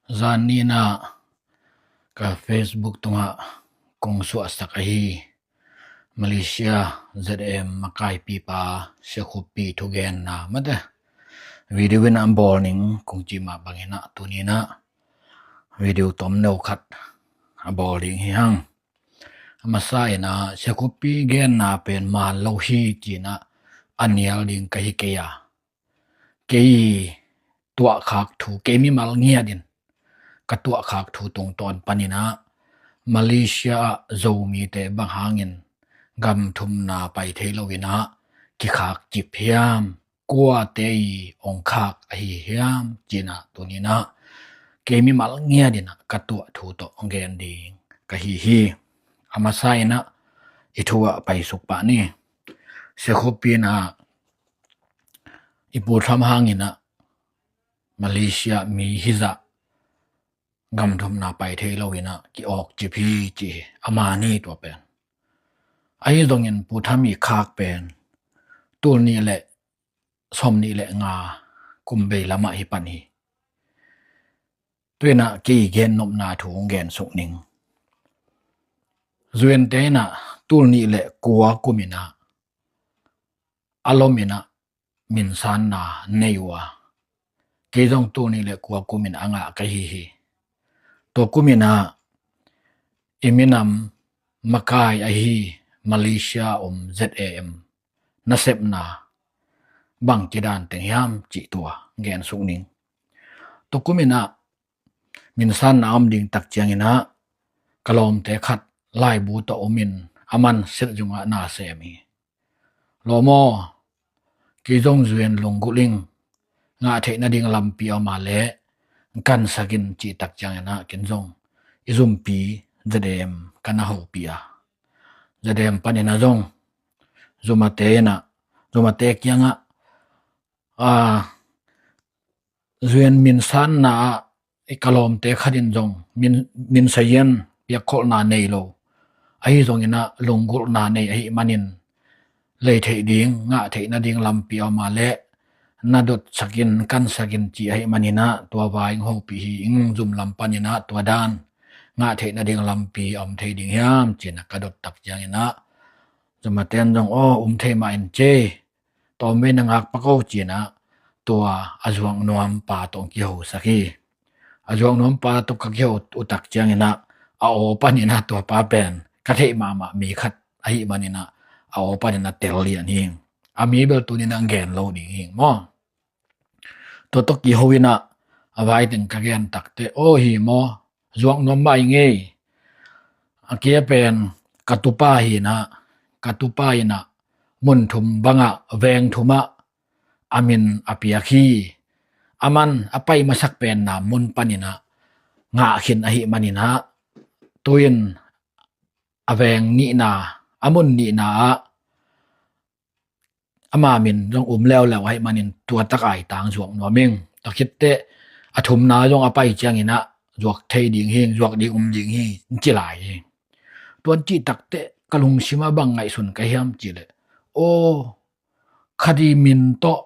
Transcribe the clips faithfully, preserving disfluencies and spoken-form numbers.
Zan ni-in ah ka Facebook tungah kong suahsak ahi Malaysia Z M makaipipa siakhuppi thugenna mate video in ah bawl ning kong cih mah bangin ah tuni-in ah video tomno khat a bawl ding hi hang. A masa in ah siakhuppi genna pen man lo hi ci-in ah a nial ding ka hi kei a, kei tuahkhak thu, kei mimal ngiatin ka tuahkhak thu tungtawn panin ah Malaysia ah Zomite bang hangin gam thumna pai thei loin ah kikhak cip hiam, kuate i ong khak ahi hiam ci-in ah tuni-in ah kei mimal ngiatin ah ka tuah thu tawh ong gen ding ka hi hi. A masa in ah i thu ah paisuk pah ni. Siakhuppi in ah i Pu Trump hangin ah Malaysia mi hizah gam thumna pai thei loin ah ki-awk cip hi ci hi. A man hi tua pen. Ahi zongin Pu Trump i khak pen tul nih le sawmnih le nga kum bei lamah hi pan hi. Tua in ah kei gennopna thu ong gensuk ning. Zuante in ah tul nih le kua kum in ah a lom in ah minsanna nei uh a, kei zong tul nih le kua kum in a ngah ka hi hi. Tua kum in ah i minam makai ahi Malaysia om Z A M nasepna bang ci dan teng hiam cih tua gensuk ning. Tua kum in ah minsanna om ding tak ciangin ah ka lawmte khat laibu tawh om in a man silh zungah na sem hi. Lawm aw, kei zong zuen lunggulh ing, ngah theih nading lampi a om a leh kansak in cih tak ciangin ah ken zong i zumpi Z A M ka na hopih a, Z A M panin ah zong zumate in ah, zumate kiangah a, zuen minsanna ah i ka lawmte khat in zong min, min sayin piakkholhna nei lo. Ahi zongin ah lunggulhna nei ahih manin lei theih ding, ngah theih nading lampi a om a leh na dotsak in, kansak in cih ahih manin ah tua vai ong hopih hi ing, zum lam panin ah tua dan ngah theih nading lampi a om thei ding hiam ci-in ah ka dot tak ciangin ah zumate in zong aw, um thei mah in ci. Tawm vei na ngak pak o ci-in ah tua a zuak nuam pa tawh kihosak hi. A zuak nuam pa tawh ka kiho uh tak ciangin ah a aw panin ah tua pa pen ka theih mahmah mi khat ahih manin ah a aw panin ah tel lian hi. A mi bel tuni-in ah gen lo ding hi maw. Tua tawh kiho in ah a vai teng ka gen tak teh aw hi maw, zuak nuam mah ing ei. A kia pen ka tupa hi in ah, ka tupa in ah mun thum bangah, veng thumah a min a piak hi. A man a pai masak penna mun panin ah ngah khin ahih manin ah tu-in a veng nihna, a mun nihna ah ama min zong um leuleu ahih manin tua tak aitang zuak nuam ing. Tua khit teh a thumna zong a pai ciangin ah zuak thei ding hi, zuak ding um ding hi ci lai hi. Tua cih tak teh ka lungsim ah bang ngaihsun ka hiam cih leh, aw, khat i min tawh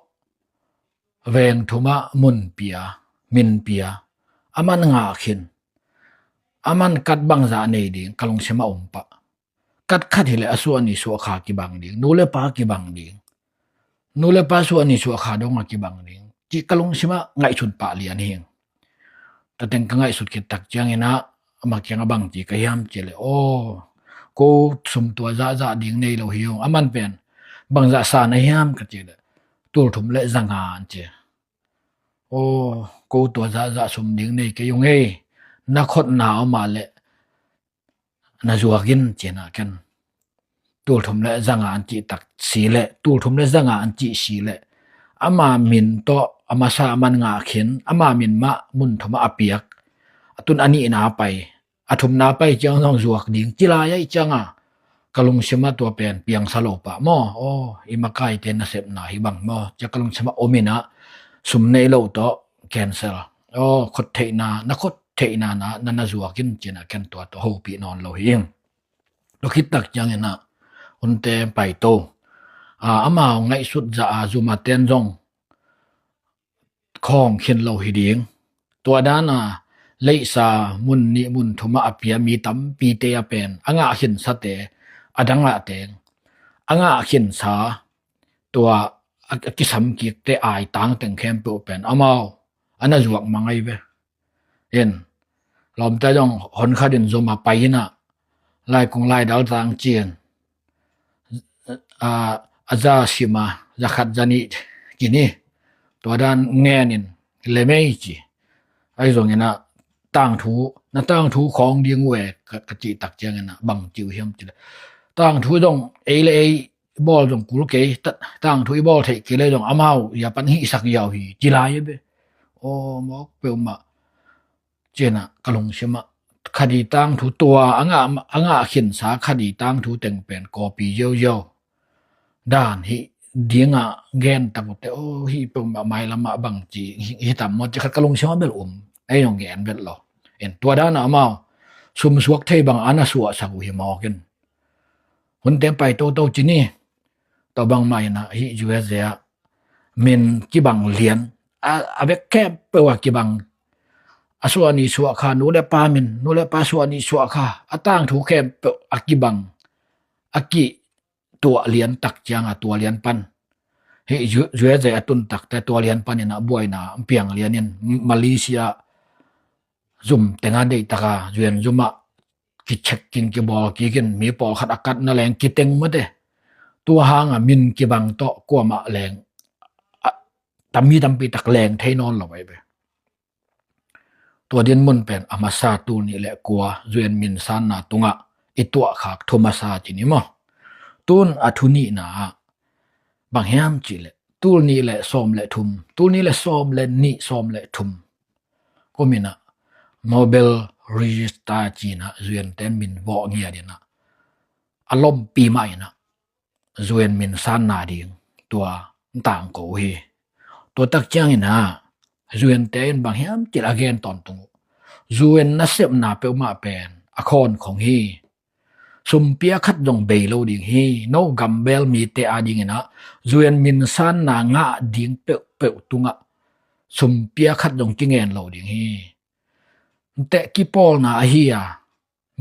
veng thumah mun pia, min pia, a man ngah khin, a man kat bangzah nei ding ka lungsim ah um pah. Kat khat hi leh a suah ni suah kha kibang ding, nu le pa kibang ding, nu le pa suah ni suah kha dong a kibang ding cih ka lungsim ah ngaihsun pah lian hi. Tua teng ka ngaihsut khit tak ciangin ah ama kiangah bang ci ka hiam cih leh, aw, ko sum tua zahzah ding nei lo hi ung. A man pen bangzah sa na hiam ka cih leh, tul thum le za nga an ci. Aw, ko tua zahzah sum ding nei kei ung ei. Na khotna om a leh na zuak in ci-in ah ken tul thum le za nga an cih tak si leh, tul thum le za nga an cih si leh, ama min tawh a masa a man ngah khin, ama min mah mun thumah a piak, a tun a nihna pai, a thumna pai ciang zong zuak ding ci lai ahih ciangah ka lungsim ah tua pen piangsa lo pah maw. Aw, i makaite nasepna hi bang maw ci-a ka lungsim ah om in ah sum nei lo tawh cancel. Aw, khot theihna, na khot theihna na, na, na zuak in ci-in ah ken tua tawh hopih nawn lo hi ing. Tua khit tak ciangin ah hunte pai to. A, amau ngaihsut zah a zumate in zong khawng khin lo hi ding. Tua dan a leihsa mun nih mun thum ah a pia mi tampite a pen a ngah khinsate a dang ah teng a ngah khinsa tua a, a kisam kikte ai tang teng khempeuh pen amau a na zuak mang ahi ve. In lawmte zong hon khat in zum a pai in ah laikung laidal tang ci-in a, a za sim a za khat za nih kini tua dan ngen in lemei ci. Ahi zongin ah tangthu na tangthu khawng ding uh e ka, ka cih tak ciangin ah bang ci uh hiam cih leh tangthu zong ei le ei bawl zong kul kei, ta-, tangthu i bawl theih kei le zong amau i a pan hihsak ziau hi ci lai a be. Aw mawk peuhmah ci-in ah ka lungsim ah khadi tangthu tua a ngah, a ngah khinsa khadi tangthu teng pen kawpi ziauziau dan hih ding ah gen tak uh teh aw hih peuhmah mailam ah bang ci hi, hi tam maw ci khat ka lungsim ah bel um. Ei zong gen bel lo. In tua dan ah amau sumsuak thei bang a na suahsak uh hi mawk in. Hunte pai toto ci ni. Tua bangmah in ah hih U S A ah min kibang lian a, a vek khempeuh a kibang a suah nih suah kha nu le pa min nu le pa suah nih suah kha a tangthu khempeuh a kibang a kituah lian tak ciang a tua lian pan hih U-, U S A a tun takte tua lian pan in ah buaina piang lian in Malaysia zum teng a deih tak a U N zum ah kichek king kibawl kik in mi pawlkhat a katna leng kiteng mate. Tua hang a min kibang tawh kuamah leng a, tam mi tampi tak leng thei nawn lo ahi ve. Tua din mun pen a masa tul nih le kua U N min sanna tungah i tuahkhak thu masa ci ni maw. Tun a thu nihna ah bang hiam cih leh tul nih le sawm le thum, tul nih le sawm le nih sawm le thum kum in ah Nobel Register ci-in ah U N ten min vawh ngiat in ah a lompi mah in ah U N min sanna ding tua tangko uh hi. Tua tak ciangin ah U N te in bang hiam cih leh a gen tawntung uh U N nasepna peuhmah pen a khawn khong hi. Sumpia khat zong bei lo ding hi. No gambel mite a dingin ah U N min sanna ngah ding peuhpeuh tungah sumpia khat zong kingen lo ding hi. Teh kipawlna ahi a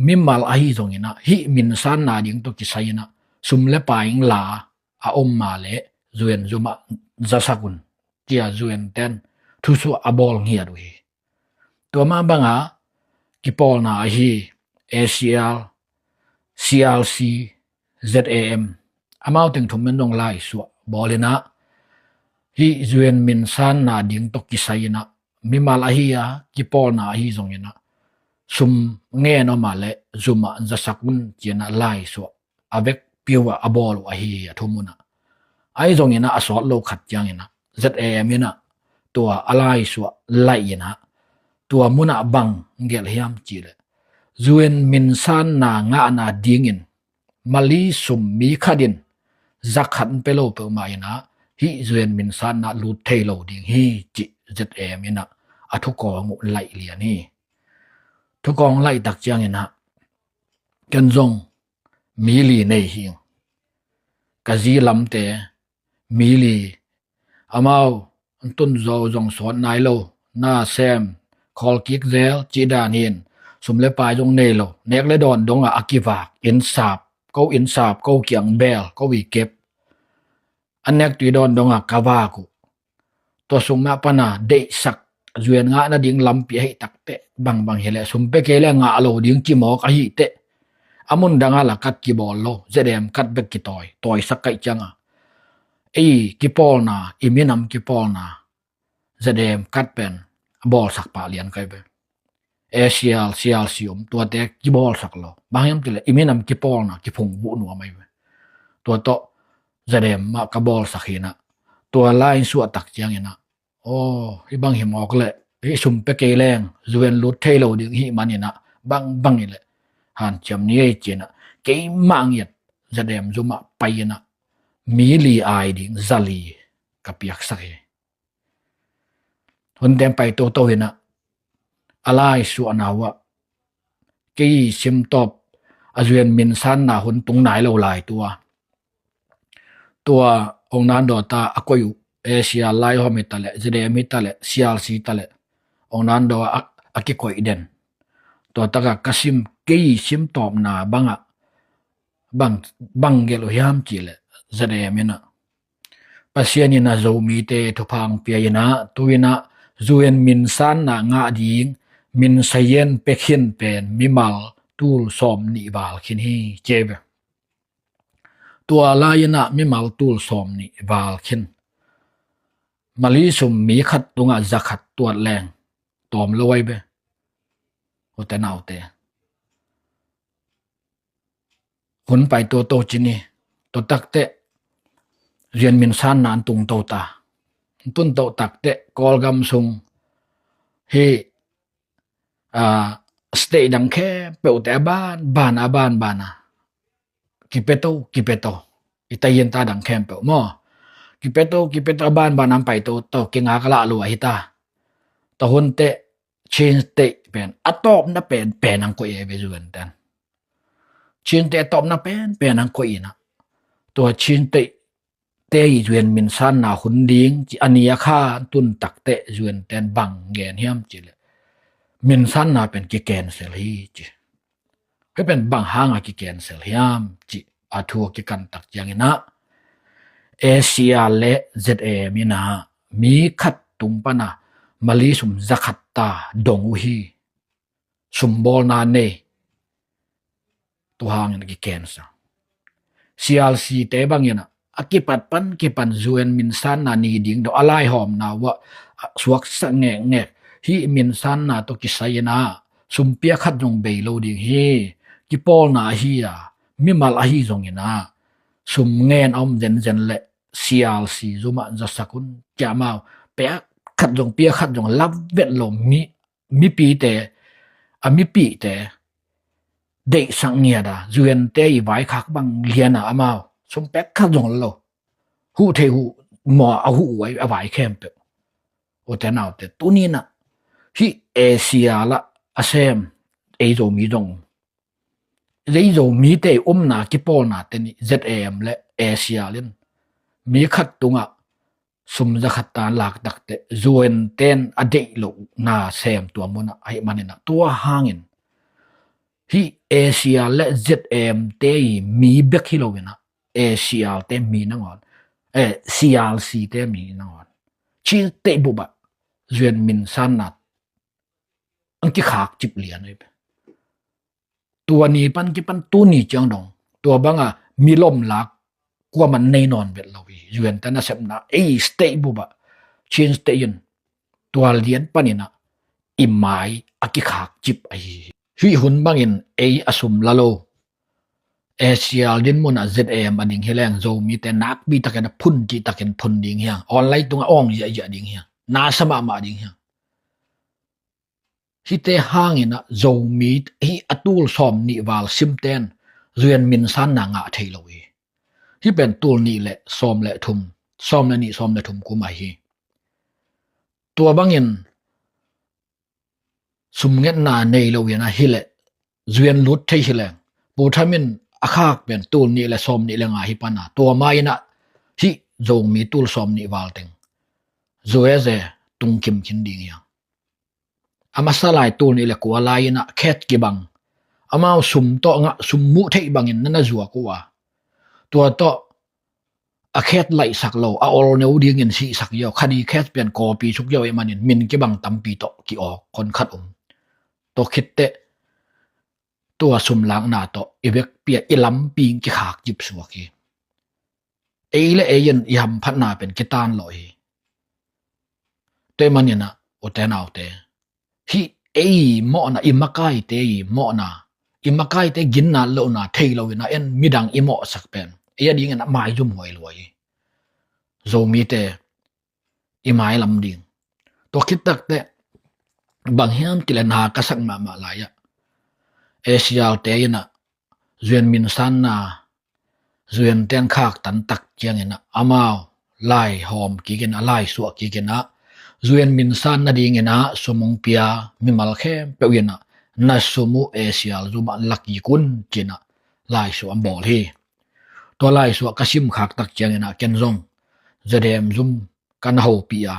mimal ahi zongin ah hih min sanna ding tawh kisai in ah sum le pai in la a om mah leh U N zum ah zasak un ci-a U N ten thusuah a bawl ngiat uh hi. Tua mah bangah kipawlna ahi A C L, C R C, Z A M amau teng thum in zong laisuah bawl in ah hih U N min sanna ding tawh kisai in ah mimal ahi a kipawlna ahi zongin ah sum ngen om mah leh zum ah zasak un ci-in ah laisuah a vekpi uh ah a bawl uh ahi a thum un ah. Ahi zongin ah a sawt lo khat ciangin ah Z A M in ah tua a laisuah laih in ah tua mun ah bang gelh hiam cih leh U N min sanna ngahna dingin Mali sum mi khat in za khat in pe lo peuhmah in ah hih U N min sanna lut thei lo ding hi cih Z A M in ah a thukawng uh laih lian hi. Thukawng laih tak ciangin ah ken zong mi li nei hi. Ka zi lamte mi li amau an tun zo zong sawt nai lo na sem khawl kik zel cih dan hi in sum le pai zong nei lo nek le dawn dongah a kivak inn sap ko inn sap ko kiang bel ko i kep an nek tui dawn dongah ka vak uh. Tua sung mah pana deihsak U N ngah nading lampi ahi takteh bangbang hileh sum pia kei le ngah lo ding cimawk ahi teh a mun dangah la kat kibawl lo Z A M kat bek kitawi tawisak kaih cianga ei kipawlna i minam kipawlna Z A M kat pen a bawlsak pah lian kai ve. A C L, C R C om tuate kibawlsak lo. Bang hiam tileh i minam kipawlna kiphung vuh nuam ahi ve. Tua tawh Z A M mah ka bawlsak hinah tua lai in suahtak cianginah aw hih bang hi mawk leh hih sum pia kei leng U N lut thei lo ding hih maninah bangbang hileh hanciam ni ei cinah keimah ngiat Z A M zumah pai inah mi li ai ding za li ka piaksak hi. Hunten pai toto hinah a lai suahna uhah kei simtawp a U N minsanna hun tung nai lo lai tua tua ong nandawta a koih uh A C R lai hom hitaleh Z A M hitaleh C R C hitaleh ong nandawta a kikoih den. Tua takah ka sim, kei sim tawpna bangah bang, bang gelh uh hiam cih leh Z M in ah, Pasian in ah Zomite thupha hong pia in ah, tu in ah U N minsanna ngah ding, Min Sa Yen pia khin pen mimal tul sawm nih val khin hi, ci ve. Tua lai in ah mimal tul sawm nih val khin. Mali sum mi khat tungah za khat tuat leng tawm lo ai ve. U te nau te, hun pai toto ci ni. Tua takteh U N minsanna an tung to ta. An tung to takteh Kawlgam sung hih, ah, state dang khempeuhte a ban ban a, a ban ban a, kipia to, kipia to. I ta yin ta dang khempeuh maw, kipia to, kipia to, a ban ban a an pai toto, kingak a lah lua hi ta. Tua hun teh Chin State pen a tawpna penpen hong koih e ve U N ten. Chin State a tawpna penpen hong koih in ah, tua Chin State te i U N minsanna hun ding ci, a ni a kha tun takteh U N ten bang gen hiam cih leh, minsanna pen ki-cancel hi ci. Hih pen bang hanga ki-cancel hiam cih a thu a kikan tak ciangin ah, A C R le Z M in ah mi khat tung pan a Mali sum za khat ta dong uh hi. Sumbawlna nei. Tua hangin a ki-cancel. C R C te bangin ah, a kipat pan kipan U N minsanna ni ding dong a laihawmna uh ah suaksak ngekngek. Hih minsanna tawh kisai in ah sum pia khat zong bei lo ding hi. Kipawlna ahi a, mimal ahi zongin ah, sum ngen a om zenzen leh C R C zum ah zasak un, ci a, amau pia khat zong, pia khat zong la vet lo, mi, mipite, a mipite deihsak ngiat a, U N te i vaikhak bang lian a, amau sum pia khat zong la lo. Huh thei huh maw, a huh uh a vai khempeuh. U te nau te, tuni in ah hih A C R lah a sem ei Zomi zong, ei Zomite i umna kipawlna te nih Z M le A C R in mi khat tungah sum za khat ta lak takteh U N ten a deih lohna sem tua mun ah ahih manin ah, tua hangin hih A C R le Z M te i mi bek hi lo in ah, A C R te mi nangawn, eh, C R C te mi nangawn, Chin State bup ah U N minsanna an kikhak cip lian ai ve. Tua ni pan kipan tuni ciang dong, tua banga milom lak kuaman nei nawn vet lo hi. U N te nasepna ei state bup ah, Chin State in tua lian panin ah i mai a kikhak cip ahi hi. Hih hun bangin ei a sum la lo, A C R dinmun ah Z M a ding hi leng, Zomite nakpi takin a phun cih takin phun ding hi hang. Online tungah awng ziahziah ding hi hang. Nasa mahmah ding hi hang. Hihte hangin ah Zomi hih a tul sawm nih val simten U N minsanna ngah thei lo hi. Hih pen tul nih le sawm le thum, sawm le nih, sawm le thum kum ahi hi. Tua bangin sumngetna nei lo in ah hi leh, U N lut thei hi leng, Pu Tham in a khak pen tul nih le sawm nih le nga hi pan a, tua ma in ah hih Zomi tul sawm nih val teng U S A tung kim khin ding hi hang. A masa lai tul nih le kua lai in ah khet kibang, amau sum tawh ngah, sum muh theih bangin na na zuak uh a, tua tawh a khet laihsak lo, a olneu dingin sihsak ziau, kha di khet pian kawpi suk ziau ahih manin min kibang tampi tawh ki-awk hon khat um. Tua khitteh tua sumlakna tawh i vekpi ah i lampi in kikhak cip suak hi. Ei le ei in i hamphatna pen kitan lawh hi. Tua ahih manin ah, u te nau te, hih ei mawhna, i makaite i mawhna, i makaite ginna lohna thei lo in ah en midang i mawhsak pen ei a dingin a maizum huai lua hi. Zomite i mailam ding. Tua khit takteh bang hiam cih leh na ka sak mahmah lai ah, A C R te in ah U N minsanna, U N ten khaktan tak ciangin ah amau laihawm kik in ah, laisuah kik in ah, U N minsan nadingin ah sum hong pia mimal khempeuh in ah, na sum uh A C R zum ah la kik un ci-in ah laisuah a bawl hi. Tua laisuah ka simkhak tak ciangin ah ken zong Z M zum ka na hopih a,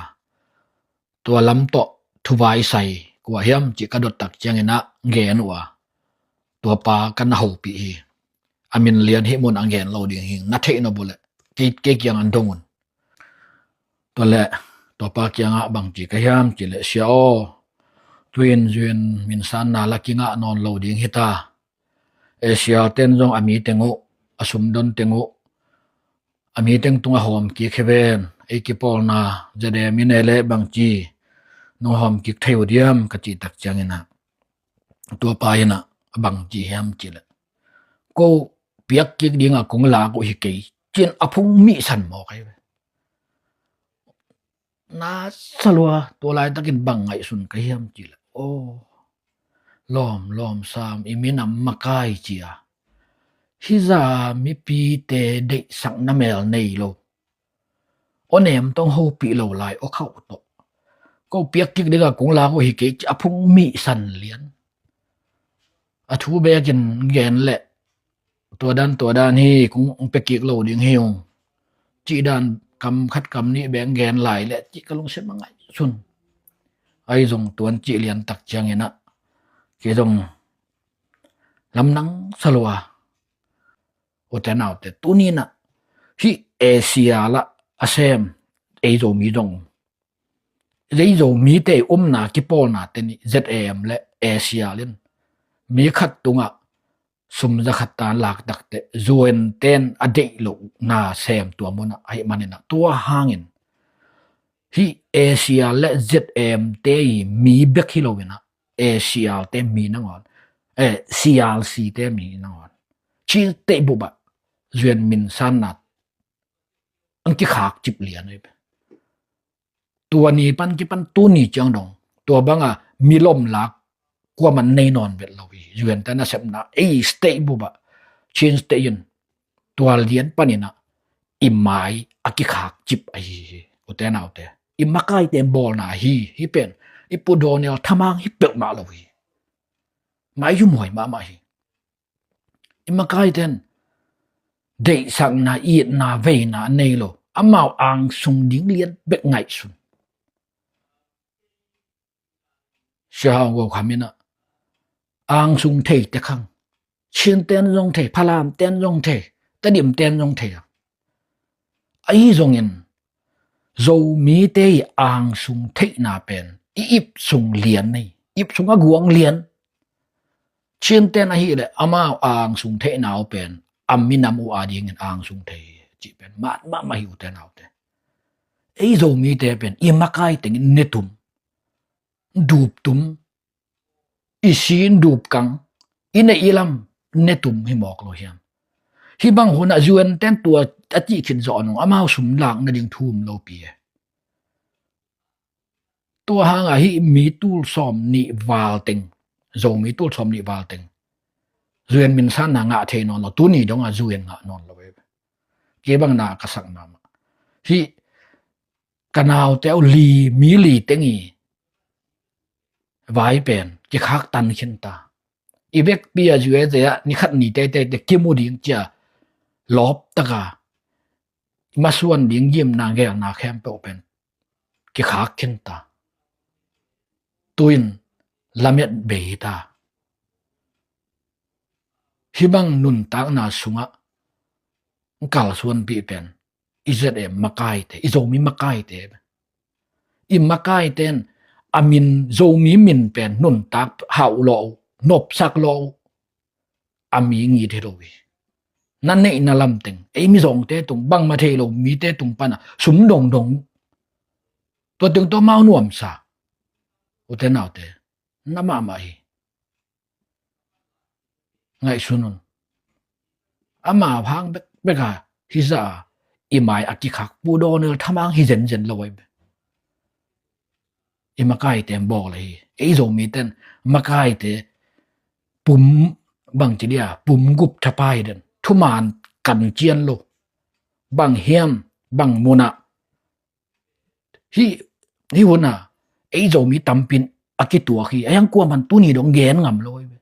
tua lam tawh thuvai sai kua hiam cih ka dot tak ciangin ah gen uh a, tua pa ka na hopih hi. A min lian hih mun a gen lo ding hi, na theih nop uh leh kei, kei kiang an dong un. Tua leh tua pa kiangah bang ci ka hiam cih leh, Sia aw, tu-in zui-in minsanna la kingah nawn lo ding hi ta. Asia ten zong a mi teng uh, a sumdon teng uh, a mi teng tungah hawm kik hi ven, ei kipawlna ZAM in ei leh bang ci nong hawm kik thei uh diam ka cih tak ciangin ah, tua pa in ah bang ci hiam cih leh, ko piak kik dingah kong lak uh hi kei, ci-in a phung mihsan mawk ahi ve. Na sa lua, tua laitakin bang ngaihsun ka hiam cih leh, aw, lawm, lawm sam, i minam makai cia, hih zah mipite deihsakna mel nei lo, aw nem tawh hong hopih lo lai, aw khauh tawh, ko piak kik dingah kong lak uh hi kei, ci-a phung mihsan lian. A thu bekin gen leh, tua dan, tua dan hi, kong pia kik lo ding hi ung, cih dan kam khat kam nih bek gen lai leh, cih ka lungsim a ngaihsun. Ahi zong tuan cih lian tak ciangin ah, kei zong lamdang sa lua. Ute naute, tuni-in ah hih Asia lah a sem ei Zomi zong, ei Zomite umna kipawlnate nih ZAM le Asia in mi khat tungah sum za khat tan lak takteh, U N ten a deih lohna sem tua munah ahih manin ah, tua hangin hih Asia le ZAM te i mi bek hi loin ah, Asia te mi nangawn, eh, C R C te mi nangawn, Chin State bup ah U N minsanna ang kikhak cip lian ahi ve. Tua ni pan kipan tuni ciang dong, tua banga mi lomlak kuaman nei nawn vet lo hi. U N te nasepna, ei state bup ah, Chin State in tua lian panin ah i mai a kikhak cip ahi hi. Ute naute, i makaite bawlna hi, hih pen i Pu Donald thamang hi peuhmah lo hi. Mai zumhuai mahmah hi. I makaiten deihsakna, itna, veina a nei lo, amau angsung ding lian bek ngaihsun. Sia Hau Go Kham in ah, angsung thei te khang, Chin ten zong thei, Phalam ten zong thei, Tedim ten zong thei a. Ahi zongin Zomite i angsung theihna pen i ipsung lian nei, ipsung a guang lian. Chin ten ahih leh amau angsung theihna uh pen a minam uh adingin angsung thei hi, cih pen mat mahmah hi, ute naute. Ei Zomite pen i makai tengin netum, duptum, i sin dupkang, i neih i lam netum hi mawk lo hiam? Hih bang hunah U N ten tua a cih khit zawh nung amau sum lak nading thu um lopi e. Tua hangah hih mi tul sawm nih val teng, Zomi tul sawm nih val teng U N minsanna ngah thei nawn lo, tuni dongah U N ngah nawn lo e. Kei bang na ka sak mahmah. Hih ka naute uh li, mi li teng i vai pen kikhak tan khin ta. I vekpi a U S A ah ni khat ni teitei te kimu ding cia lawp taka masuan ding gimna gelna khempeuh pen kikhak khin ta. Tu-in lamet bei hi ta. Hih bang nuntakna sungah kalsuanpih pen i Z M makaite, i Zomi makaite. I makaite in a min, Zomi min pen nuntak hauh lawh uh, nopsak lawh uh, a mi ngit hi lo hi. Na neihna lamteng, ei mizawngte tung, bangmah thei lo mite tung pana sum dongdong, tua teng tawh amau nuamsa, ute naute, na mahmah hi. Ngaihsun un. Amau hang bekbek a hih zah a i mai a kikhak Pu Donald thamang hi zenzen lo ahi ve. I makaite bawl ahi. Ei Zomite in makaite pum, bang ci dia, pum gup thapai den, thuman kan cian lo. Bang hiam, bang munah hih, hih hunah ei Zomi tampi in a kituak hi. A hiang kuaman tuni dong gen ngam lo ahi ve.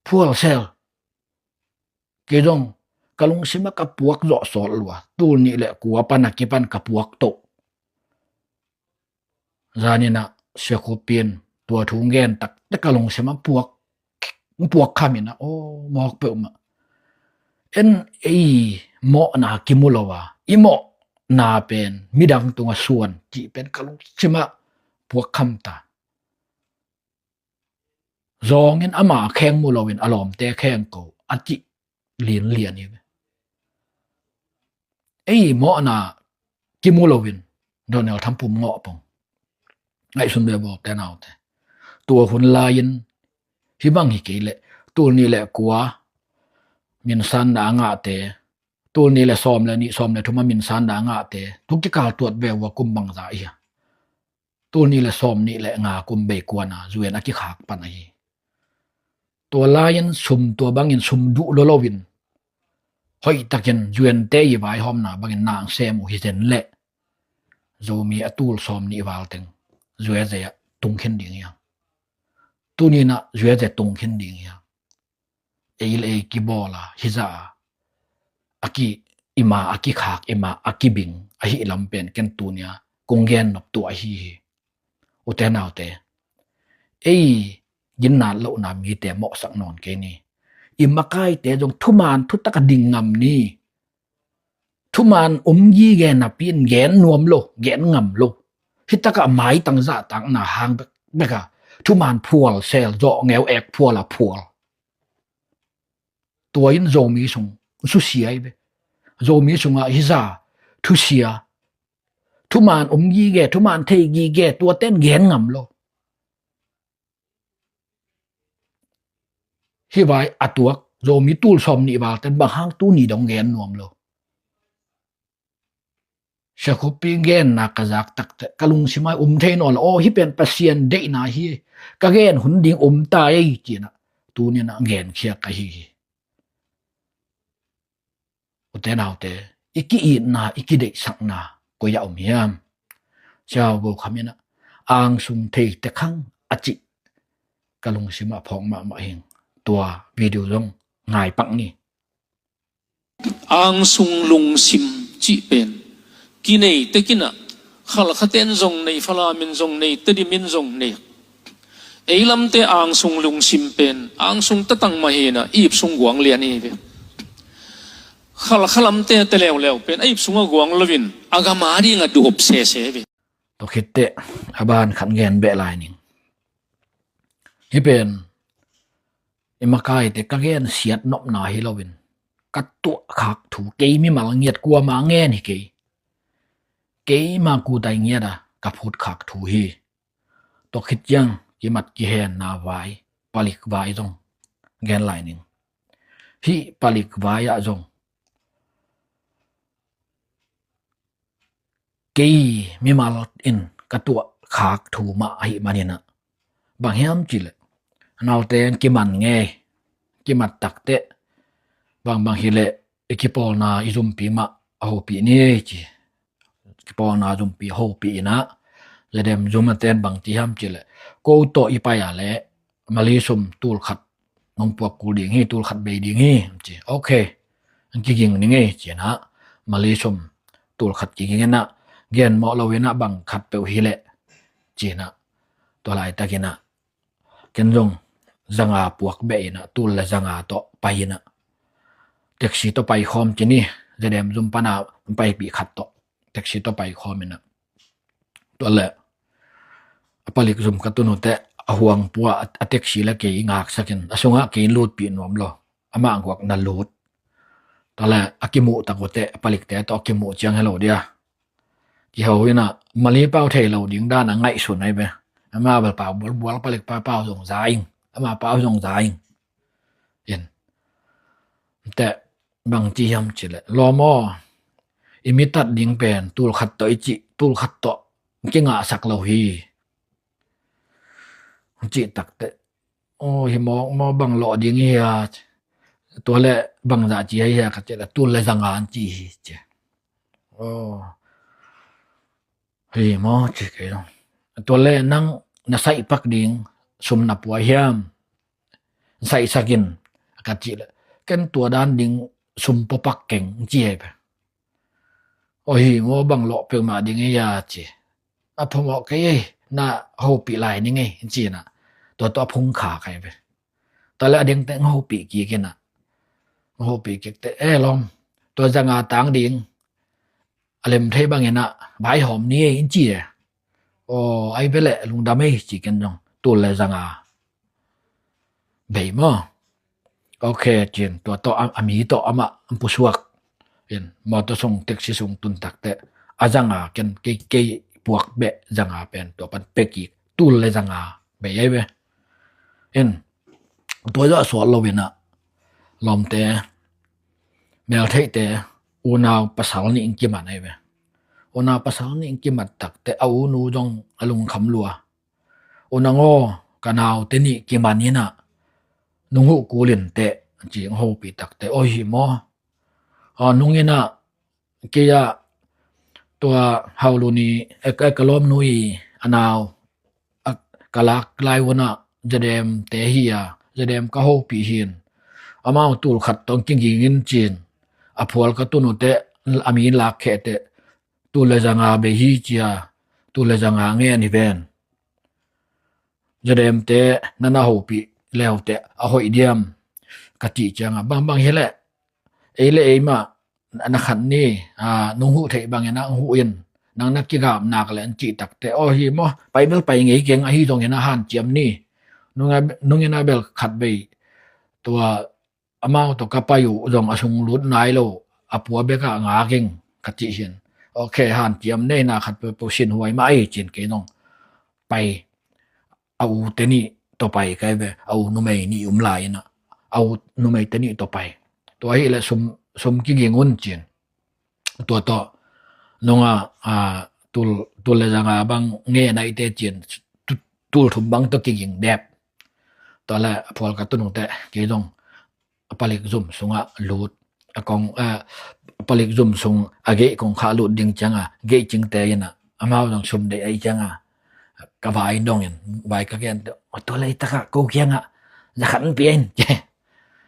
Phual sel. Kei zong ka lungsimah ka puak zawh sawt lua. Tul nih le kua pan a kipan ka puak toh. Zaninah Sia Khup in tua thu gen takte ka lungsim ah puak, puak kham in ah, aw, mawk peuhmah. En, ei mawhna kimu lo a, i mawhna pen midang tungah suan cih pen ka lungsim ah puak kham ta. Zawngin ama kheng mu loin a lawmte kheng ko a cih linlian hi ve. Ei mawhna kimu loin Donald Trump pum ngawh pong. Ngaihsun ve bawl te naute. Tua hun lai-in hih bang hi kei leh, tul nih le kua minsanna a ngahte, tul nih le sawm le nih, sawm le thum a minsanna a ngahte, thu kikal tuat ve ua kum bangza hi a. Tul nih le sawm nih le nga kum bei kuana U N a kikhak pan ahi. Tua lai-in sum, tua bangin sum duh lo loin hoihtakin U N te i vaihawmna bangin nang sem uh hi zen leh, Zomi a tul sawm nih val teng U S A ah tung khin ding hi hang. Tuni-in ah U S A tung khin ding hi hang. Ei le ei kibawl a, hizah a, a ki, i ma a kikhak, i ma a kibing ahih lam pen ken tuni-a kong gen nop tuah ahi hi. Ute naute, ei ginnat lohna mite mawhsak nawn kei ni. I makaite zong thuman thutak a ding ngam ni. Thuman om gige napi-in gen nuam lo, gen ngam lo. Hih takah maitang zahtakna hang bek, bek a, thuman phual sel, zawh ngeu ek phual a phual. Tua in Zomi sung susia hi ve. Zomi sungah hizah thusia, thuman om gige, thuman thei gige, tuate'n gen ngam lo. Hih vai a tuak Zomi tul sawm nih val ten bang hang tuni dong gen nuam lo. Sia Khup Pi genna ka zak takte ka lungsim ah om thei nawn lo. Aw, hih pen Pasian deihna hi. Ka gen hun ding om ta ei, ci-in ah tuni-in ah gen khia ka hi hi. Ute naute, i ki-itna, i kideihsakna koi ah om hiam? Sia Go Kham in ah, angsung thei tek hang a cih ka lungsim ah phawk mahmah hi ing. Tua video zong ngai pak ni. Angsung lungsim cih pen kinei tek in ah, Khalkhate'n zong nei, Falam in zong nei, Tedim in zong nei. Ei lamte angsung lungsim pen angsung tatang mah hi-in ah, ipsung guang lian hi ve. Khalkha lamte te leuleu pen a ipsung ah guang loin a gam a ding a duhop sese ve. Tua khitteh a ban khat gen beh lai ning. Hih pen i makaite ka gensiat nopna hi loin ka tuahkhak thu, kei mimal ngiat kuamah ngen hi kei. Keima kutai ngiat a ka phutkhak thu hi. Tua khit ciang kimat kihenna vai, palik vai zong gen lai ning. Hih palik vai ah zong kei mimal in ka tuahkhak thu mah ahih manin ah, bang hiam cih leh, naute kiman ngei, kimat takteh bangbang hi leh i kipawlna i zumpi mah a hopih ni ei ci. Kipawlna zumpi hopih in ah, Zedem zum a ten bang ci hiam cih leh, ko tawh i pai a leh Mali sum tul khat nong puak kul ding hi, tul khat bei ding hi, ci. Ok, an kiging ning ei, ci-in ah Mali sum tul khat kiging in ah, gen mawh loin ah bang khat peuh hi leh, ci-in ah tua laitakin ah ken zong zanga puak beh in ah, tul le zanga tawh pai in ah, taxi tawh pai khawm ci ni, Zedem zum pan a paipih khat tawh taxi tawh pai khawm in ah, tua leh a palik zum ka tun uh teh a huang pua a taxi le kei i ngaksak in a sungah kei in lutpih nuam lo, amah guak na lut. Tua leh a kimuh tak uh teh a palikte tawh a kimuh ciang hello dia kiho in ah, Mali pau thei lo ding dan a ngaihsun ahi ve. Ama bel pau bualbual, palik pa pau zong za ing, ama pau zong za ing. In teh bang ci hiam cih leh, lawm aw, i mi tat ding pen tul khat tawh i cih, tul khat tawh kingahsak lo hi, cih takteh, aw, hi mawk maw, bang lawh ding hi hia? Tua leh bangzah ci hi hia ka cih leh, tul le zanga an ci hi, ci. Aw, hi maw, ci kei zong. Tua leh nang na saih pak ding sum na pua hiam? Saihsak in, ka cih leh, ken tua dan ding sum pua pak keng, ci hi ve. Aw, hi maw, bang lawh peuhmah ding hi hia, ci. A phamawh kei ei, na hopih lai ni ngei, in ci-in ah, tua tawh a phungkha kai ve. Tua leh a dengte hong hopih kik in ah, hong hopih kik teh, e lawm, tua zanga tang ding a lem thei bangin ah vaihawm ni ei, in ci e. Aw, ai ve leh lungdam ei, ci ken zong tul le zanga bei maw. Ok, ci-in tua tawh a, a mi tawh amah hong pusuak in, mawtaw sung, taxi sung tun tak teh, a zanga ken, kei, kei puak beh zanga pen tua pan pia kik, tul le zanga bei ai ve. In, tua zawh suak lo in ah, lawmte, meltheihte, unau pasal nih hong kiman ai ve. Unau pasal nih hong kiman tak teh a unu zong a lungkham lua. U nang aw, ka naute nih kiman in ah, nong huh kul in teh, ci-in hong hopih tak teh, aw, hi maw. Aw, nong in ah, kei ah, tua Haulu ni, e, e, ka lawmnu i a nau, a, ka lak lai un ah, Zedemte hi a, Zedem ka hopih hi in, amau tul khat tawh kiging in, ci-in a phual ka tun uh teh, a mi in lak kheh teh, tul le zanga bei hi, ci a, tul le zanga ngen hi ven. Zedemte na na hopih le uh teh a hoih diam, ka cih ciang ah, bangbang hi leh, ei le ei mah na khat ni, a, nong huh theih bangin ah hong huh in, nang na kigap nak leh, in cih tak teh, aw, hi maw, pai bel pai ngei keng, ahi zongin ah hanciam ni. Nong in ah, nong in ah bel khat vei tua amau tawh ka pai uh zong a sung lut nai lo, a pua bek ah ngak ing, ka cih hi in. Ok, hanciam, neihna khat peuhpeuh sinhuai mah ei, ci-in kei zong pai, a ute nih tawh pai kai ve, a u numei nih om lai in ah, a u numeite nih tawh pai. Tua hi leh sum, sum kiging un, ci-in. Tua tawh nong a, a, tul, tul le zanga bang ngen ai teh, ci-in tu-, tul thum bang tawh kiging dep. Tua leh a phual ka tun uh teh, kei zong a palik zum sungah lut, a kong, a, a palik zum sung a gate kong khah lut ding ciang ah, gate cingte in ah, amau zong sum deih ahih ciang ah, ka vai in dong in, vai ka gen teh, aw, tua leh i tak ah ko kiang ah za khat hong pia in, ci.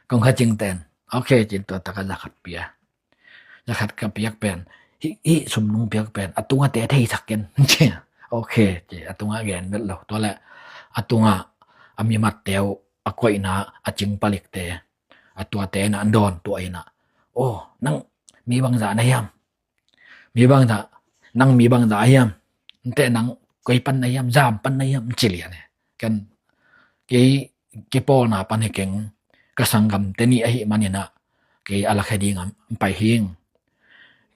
Kong kha cingte in, ok, ci-in tua tak ah za khat pia. Za khat ka piak pen, hih, hih sum nong piak pen a tung ah teh thei sak ken, ci. Ok, ci, a tung ah gen vet lo. Tua leh a tung ah a mi matte uh, a koihna a cing palikte, a tuate in ah an dawn tuah in ah, aw, nang mi bangzah na hiam? Mi bangzah, nang mi bangzah hiam? Nte nang koi pan na hiam, zam pan na hiam, ci lian e. Ken, kei kipawlna pan hi keng, ka sanggamte nih ahih manin ah, kei a lakhia ding ah hong pai hing.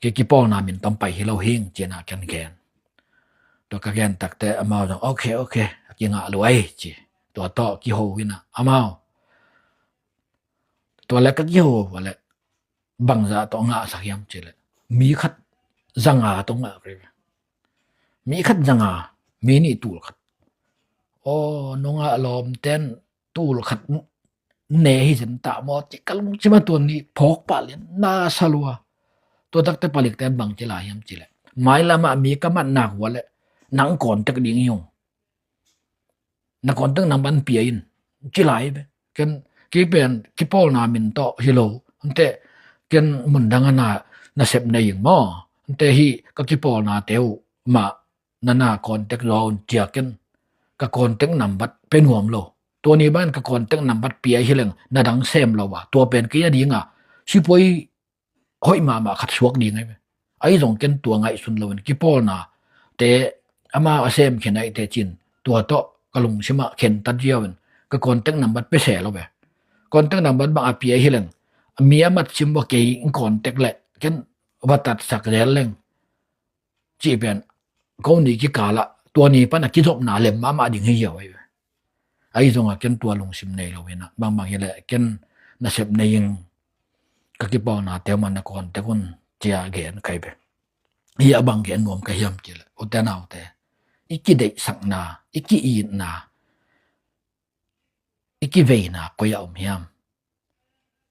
Kei kipawlna min tawh hong pai hi lo hing, ci-in ah ken gen. Tua ka gen tak teh amau zong, ok, ok, a kingah lua ei, ci. Tua tawh kiho in ah, amau. Tua leh ka kiho uh leh, bangzah tawh ngahsak hiam cih leh, mi khat zanga tawh ngah kei ve. Mi khat zanga, mi nih tul khat. Aw, nong a lawmten tul khat ne hi zen ta maw, ci ka lungsim ah tua ni phawk pah lian, na sa lua. Tua tak teh palikten bang ci lai hiam cih leh, mailam ah mi ka mat nak uh leh nang contact ding hi ung. Na contact number pia in, ci lai ve. Ken, kei pen kipawlna min tawh hi lo, nte ken mundang ah na, nasep nei ing maw. Nte hih ka kipawlnate uh mah na na contact zaw un, ci a ken ka contact number pia nuam lo. Tua ni bangin ka contact number pia hi leng na dang sem lo a, tua pen kei a ding ah sipuai hoih mahmah khat suak ding ahi ve. Ahi zong ken tua ngaihsun loin kipawlnate amau a sem khin ahih teh cin, tua tawh ka lungsim ah khentat ziau in ka contact number pia se lo ve. Contact number bang a pia hi leng, mi a mat sim vua, kei in contact leh ken va tatsak zel leng, cih pen ko ni kikal ah tua ni pan a kizopna lem mahmah ding hi ziau ahi ve. Ahi zong a ken tua lungsim nei lo in ah, bangbang hi leh ken nasep nei ing, ka kipawlnate uh mah na contact un, ci a gen kai ve. Hih a bang gen nuam ka hiam cih leh, ute naute, i kideihsakna, i ki-itna, i kiveina koi ah om hiam?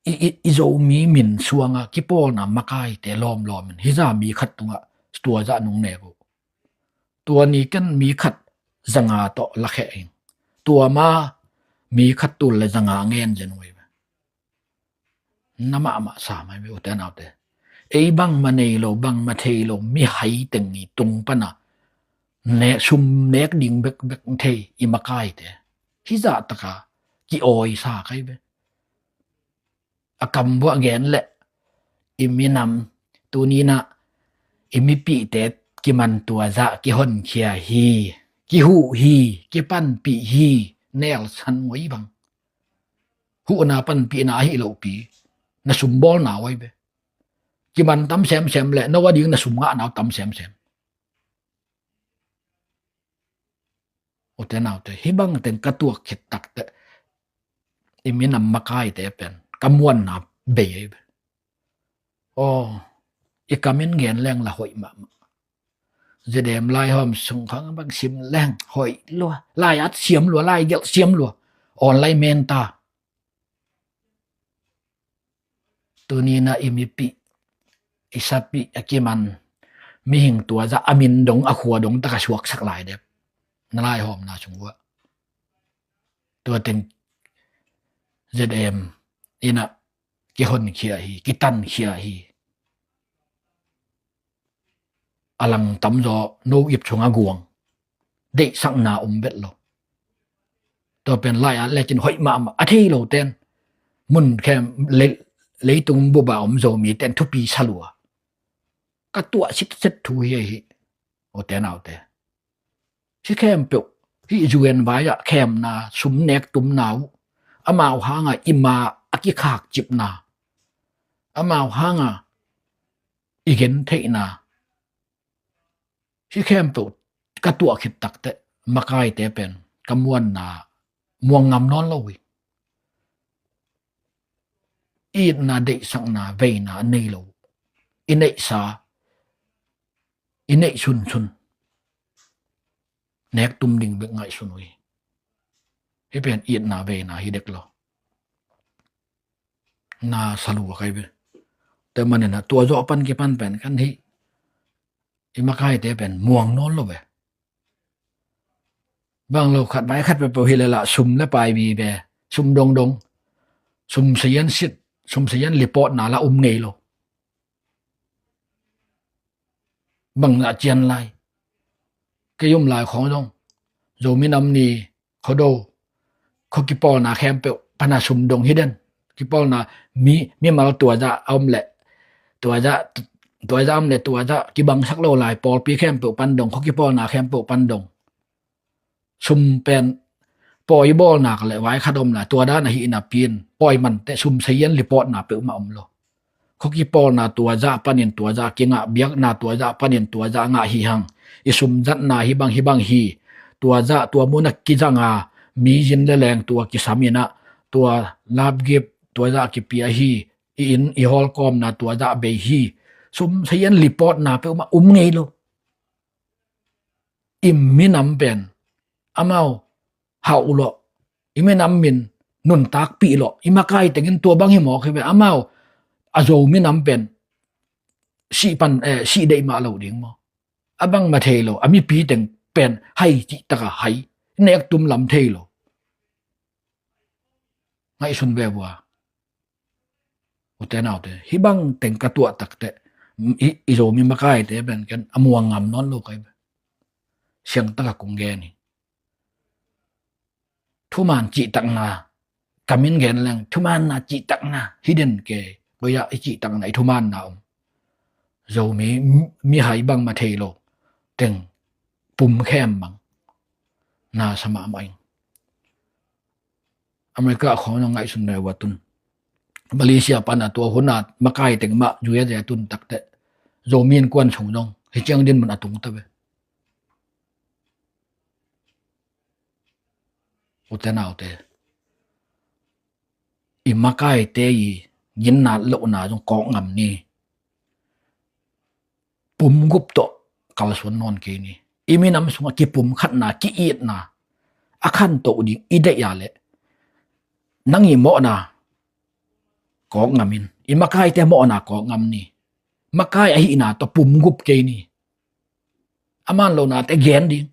I, i, i Zomi min suang a kipawlna makaite lawmlawm in hih zah mi khat tungah tua zah nong nek uh, tua ni ken mi khat zanga tawh lakhia ing, tua ma mi khat tul le zanga ngen zen uh hi ve. Na mahmah sa mai ve, ute naute. Ei bangmah nei lo, bangmah thei lo mihai teng i tung pan a ne, sum nek ding bekbek thei i makaite. Hih zah taka ki-awisa kai ve. A kam buah gen leh i minam tuninah i mipihte kiman tua zah kihonkhia hi, kihuh hi, kipanpih hi, nelsan ngoi bang. Huhna panpihna ahi lohpi na sum bawlna uai ve. Kiman tam semsem leh no a ding na sum ngahna uh tam semsem. Ute naute, hih bang teng ka tuak khit takteh i minam makaite pen ka muanna bei ei ve. Aw, i kamin gen leng la hoih mahmah. Zedem laihawm sung khang bang sim leng hoih lua, lai at siam lua, lai gelh siam lua. Online menta. Tuninah i mipih, i sapih a kiman mihing tua zah a min dong, a khua dong taka suaksak lai dep na laihawmna sung uah. Tua teng Zedem inah kihonkhia hi, kitankhia hi. A lang tamzaw no ip sungah guang, deihsakna om vet lo. Tua pen lai at lekin hoih mahmah a thei lo ten mun khem le-, leitung bupa om Zomi ten thupi sa lua. Ka tuah sitset thu hi ahi. Ute naute, hih khempeuh, hih U N vai-ah khemna, sum nek tumna uh, amau hanga i ma a kikhakcipna, amau hanga i gentheihna, hih khempeuh ka tuah khit takteh makaite pen ka muanna muang ngam nawn lo hi. Itna, deihsakna, veina a nei lo. I neihsa, i neih sunsun, nek tum ding bek ngaihsun uh hi. Hih pen itna veina hi dek lo. Na sa lua kai ve. Tua maninah tua zawh pan kipan pen kan hih i makaite pen muang nawn lo ve. Bang lo khat vai khat peuhpeuh hi leh lah sum le pai vive, sum dongdong, sum sayan sit, sum sayan lipawtna lah um ngei lo. Bang zah cian lai. Kei um lai khawng zong Zomi Nam Ni, Khuado, khua kipawlna khempeuh pana sum dong hi den. Kipawlna mi, mimal tua zah a om leh, tua zah, tua zah om leh tua zah kibangsak lo lai, pawlpi khempeuh pan dong, khua kipawlna khempeuh pan dong. Sum pen pawi bawlnak le vai khat om lai, tua dan ahi napi-in pawi manteh sum sayan lipawtna peuhmah om lo. Khua kipawlna tua zah panin tua zah kingah, biakna tua zah panin tua zah ngah hi hang. I sum zatna hi bang hi bang hi. Tua zah tua munah kizanga, mi zin le leng tua kisam inah, tua lapgip tua zah kipia hi. I inn i hawlkawmna tua zah bei hi. Sum sayan lipawtna peuhmah um ngei lo. I minam pen amau hauh lawh, i minam min nuntakpih lawh, i makai tengin tua bang hi mawk hi ve. Amau a Zo minam pen sih pan, eh, sih deih mah lo ding maw? A bangmah thei lo, a mipi teng pen hai cih taka hai, nek tum lam thei lo. Ngaihsun ve vua. Ute naute, hih bang teng ka tuah takteh i, i Zomi makaite pen ken a muang ngam nawn lo kai ve. Siang taka kong gen hi. Thuman cihtakna, ka min gen leng thumanna cihtakna hi den kei. Koi-ah i cihtakna, i thumanna om? Zomi mi, mihai bangmah thei lo teng pum khem bang na sa mahmah ing. America khawng zong ngaihsun ve vua tun. Malaysia pana tua huna makai teng mah U S A tun takteh Zomi innkuan sung zong hi ciang dinmun a tung ta ve. Ute naute, i makaite i ginna lohna zong kawk ngam ni. Pumgup tawh kalsuan nawn kei ni. I minam sungah kipumkhatna, ki-itna a khantoh ding i deih a leh, nang i mawhna kawk ngam in, i makaite mawhna kawk ngam ni. Makai ahihna tawh pumgup kei ni. A man lonate gen ding.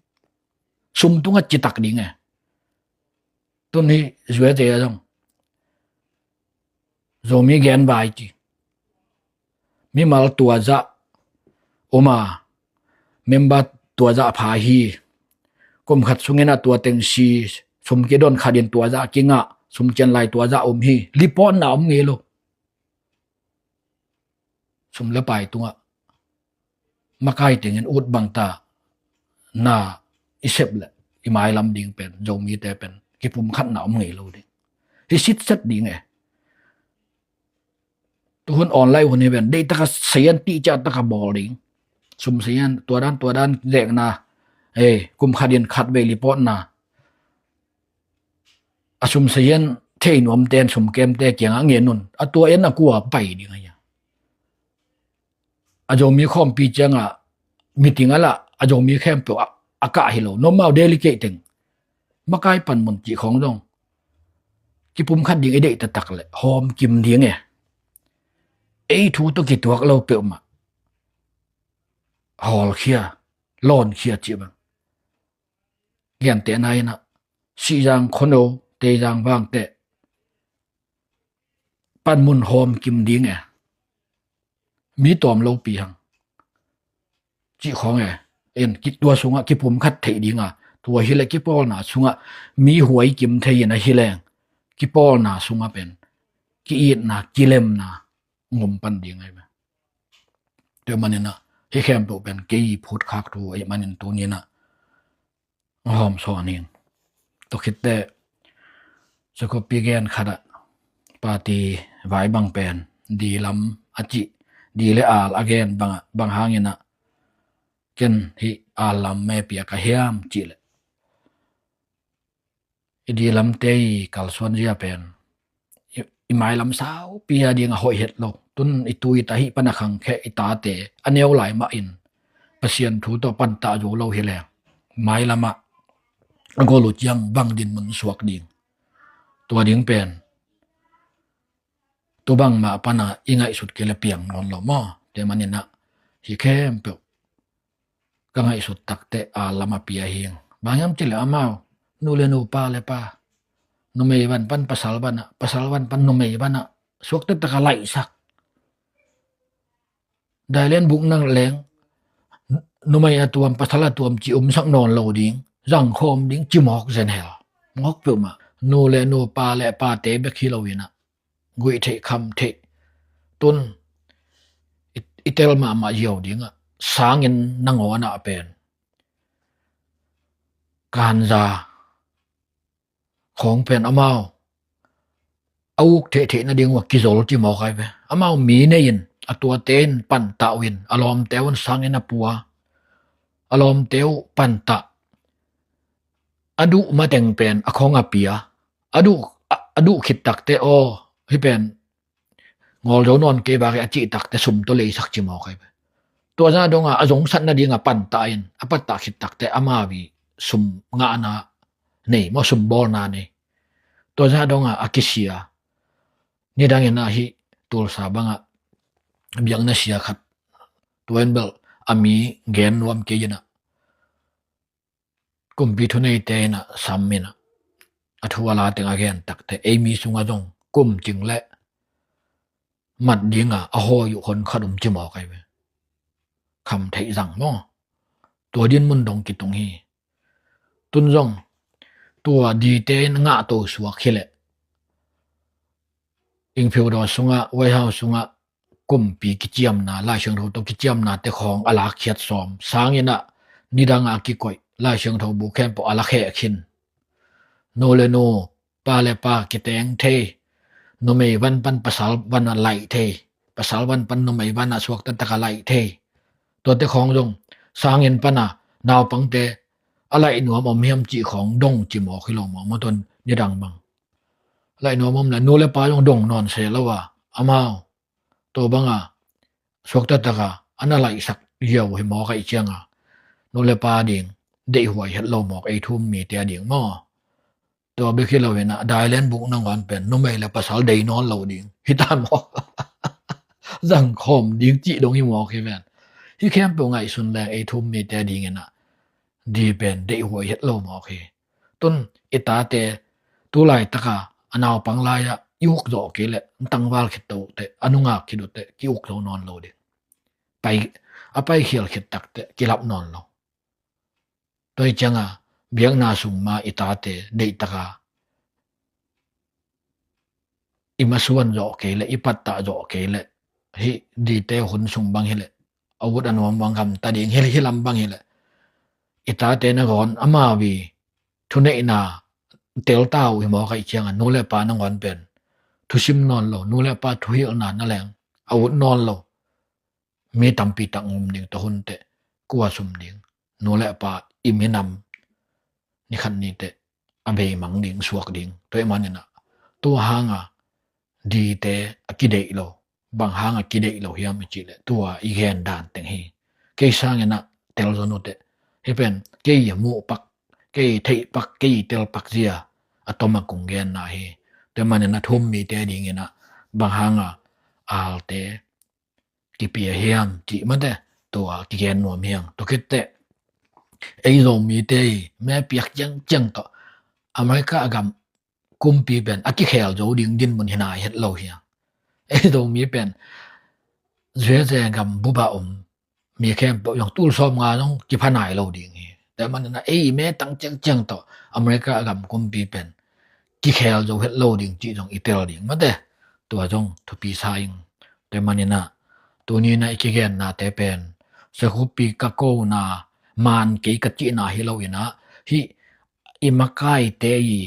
Sum tungah citak ding e. Tun hi U S A a zong Zomi gen vai ci. Mimal tua zah om a, member tua zah pha hi. Kum khat sungin ah tua teng si, sum kidon khat in tua zah kingah, sum cian lai tua zah om hi. Report na om ngei lo. Sum le pai tungah makai tengin ut bangta na i sep le i mailam ding pen, Zomite pen kipumkhatna om ngei lo ding. Hi sitset ding e. Tuhun online hun hi ven, deih taka sayan tihcia taka bawl ding. Sum sayan, tua dan, tua dan, zekna. Ei, kum khat in khat vei report na. A sum sayan thei nuamte, sum kemte kiangah ngen un. A tua en a kua pai ding a hia. A Zomi khawmpi ciangah meeting a lah, a Zomi khempeuh a, a kah hi lo. Nomau delegate teng. Makai panmun cih khawng zong kipumkhat ding i deih taktak le hawm kim ding e. Ei thu tawh kituak lo peuhmah hawlkhia, lawnkhia cih bang. Gentehna in ah Sihzang, Khuano, Teizang, Vangteh panmun hawm kim ding e. Mi tawm lopi hang cih khawng e. En, ki, tua sungah kipumkhat theih ding a, tua hi le kipawlna sungah mi huai kim thei in ahi leng, kipawlna sungah pen ki-itna, kilemna ngom pan ding ahi ve. Tua manin ah hi khempeuh pen kei phutkhak thu ahi manin tuni in ah hawm sawn ing. Tua khitteh, Jacob pi gen khat ah, party vai bang pen di lam a cih, di le al a gen bang, bang hangin ah ken hih al lam me pia ka hiam cih leh, i di lamte i kalsuan zia pen i, i mailam saupi a ding a hoih het lo. Tun i tu i ta hih pan a khangkhia i tate a neu lai mah in Pasian thu tawh pantah zo lo hi leng, mailam ah a gol uh ciang bang dinmun suak ding. Tua ding pen tu bangmah pan a i ngaihsut kei le piang nawn lo maw. Tua manin ah hi khempeuh ka ngaihsut takteh al lam a pia hi ing. Bang hiam cih leh amau nu le nu, pa le pa, numei van pan pasal van ah, pasal van pan numei van ah suakta taka laihsak. Dailen buk nang leng numei a tuam, pasal a tuam ci umsak nawn lo ding, zangkhawm ding ci mawk zenhel. Mawk peuhmah nu le nu, pa le pate bek hi lo in ah guih theih, kham theih. Tun i, i tel mahmah ziau ding ah sangin nangawn ah pen kanza khawng pen amau a uk theihtheih nading uh a kizol ci mawk ahi ve. Amau mi nei in a tuate in pantah uh in, a lawmte un sangin a pua, a lawmte uh pantah, a duh mateng pen a khawng a pia, a duh, a, a duh khit takteh aw, hih pen ngawl zo nawn kei vak hi a cih takteh sum tawh leisak ci mawk ahi ve. Tua zah dongah a zongsat nading a pantah in, a pantah khit takteh amau i sum ngahna nei maw, sum bawlna nei. Tua zah dongah a kisia. Nidangin ah hih Tulsa bangah biakna sia khat, tua in bel a mi gen nuam kei in ah, kumpi thuneite in ah sam in ah a thu a la teng a gen takteh ei mi sungah zong kum cing le mat ding a a hawi uh hon khat um ci mawk ahi ve. Kham theih zang maw. Tua dinmun dong kitung hi. Tun zong tua dite in ngahto suak hi leh, Inphiudaw sungah, White House sungah kumpi kiciamna, Lai Siangtho tawh kiciamnate khawng a lakkhiat sawm. Sangin ah nidang a kikoih Lai Siangtho bu khempeuh a lakheh khin. Nu le nu, pa le pa kiteng thei, numei van pan pasal van a laih thei, pasal van pan numei van a suakta taka laih thei. Tuate khawng zong sangin pan a naupangte a laih nuam om hiam cih khawng dong ci mawk hi lo maw, maw tun nidang bang. Laih nuam om le nu le pa zong dong nawn se lo a, amau tua banga suakta taka a na laihsak ziau hi mawk ahih cianga nu le pa ding deihhuai het lo mawk, ei thu um mite a ding maw. Tua bek hi lo hi in ah dailen buk nangawn pen numei le pasal dei nawn lo ding hi ta maw. Zangkhawm ding cih dong hi mawk hi ven. Hih khempeuh ngaihsun leng ei thu um mite a ding in ah di pen deihhuai het lo mawk hi. Tun i tate tu laitaka a naupang lai-ah i uk zawh kei leh tangval khit tawh teh, a nungak khit uh teh ki uk zo nawn lo ding. Pai, a paikhial khit tak teh kilap nawn lo. Tua hi cianga biakna sung ma i tate deihtaka i masuan zawh kei leh, i pattah zawh kei leh, hih dite hun sung bang hileh, a ut a nuam bang gamta ding hi, hih lam bang hileh, i tate nangawn amau i thuneihna telta uh hi mawk ahih cianga nu le pa nangawn pen thusim nawn lo, nu le pa thuhilhna na leng a ut nawn lo. Mi tampi tak ngum ding, tua hun teh kua sum ding, nu le pa i minam nikhat ni teh a beimang ding, suak ding. Tua ahih maninah tua hanga dite a kideih lo. Bang hanga kideih lo hiam i cih leh tua i gen dan teng hi. Kei sanginah telzaw nuteh, hih pen kei a muh pak, kei theih pak, kei tel pak zia a tom a kong genna hi. Tua ahih maninah thu-um mite dinginah bang hanga alte kipia hiam cih mate, tua kigen nuam hi hang. Tua khit teh ei Zomite i me piak ciangciang tawh America a gam kumpi pen a kikhel zo ding dinmun hi nai het lo hi hang. Ei Zomi pen U S A gam bup a om mi khempeuh zong tul sawmnga zong kipha nai lo ding hi. Tua ahih maninah ei i me tang ciangciang tawh America a gam kumpi pen kikhel zo het lo ding cih zong i tel ding mate. Tua zong thupi sa ing. Tua ahih maninah tuninah i kigennate pen sakhupi ka kona, maan kei ka cihna hi loinah, hih i makaite i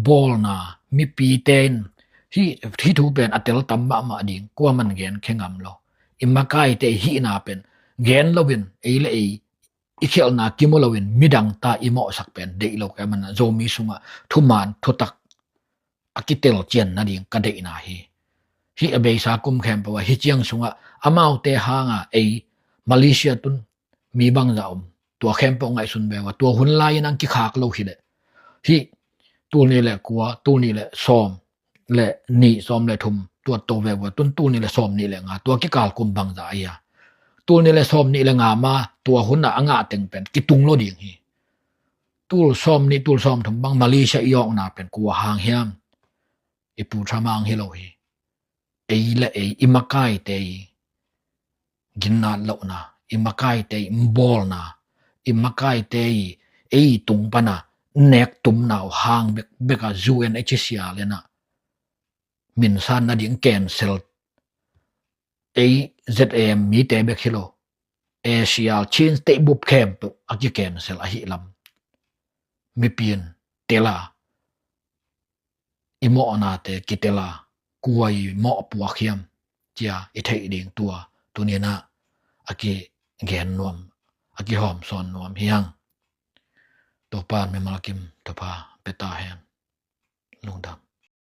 bawlna, mipite in hih, hih thu pen a tel tam mahmah ding, kuaman gen khe ngam lo. I makaite i hihna pen gen loin, ei le ei i khialhna kimu loin midang ta i mawhsak pen deih lo ka hih maninah Zomi sungah thumaan thutak a kitel cian nading ka deihna hi. Hih a beisa kum khempeuh ah hih ciang sungah amaute hanga ei Malaysia tun mi bangzah om, tua khempeuh ngaihsun ve ua, tua hun lai-in ang kikhak lo hileh, hih tul nih le kua, tul nih le sawm le nih, sawm le thum, tua to ve ua, tun tul nih le sawm nih le nga, tua kikal kum bangzah ahi a, tul nih le sawm nih le nga ma tua hunah a ngah teng pen kitung lo ding hi. Tul sawm nih, tul sawm thum bang Malaysia i awkna pen kua hang hiam? I Pu Trump hang hi lo hi. Ei le ei, i makaite i ginnat lohna, i makaite i bawlna, i makaite i ei tung pana nek tumna uh hang bek, bek a U N H C R lenah minsan nading cancel, ei Z A M mite bek hi lo, A C R Chin State bup khempeuh a ki cancel ahih lam mipi in tel a, i mawhnate kitel a, kua i mawh puak hiam cia i theih ding tua tuninah a kigen nuam, a kihawmsawn nuam hi hang. Topa in mimal kim thupha pia ta hen. Lungdam.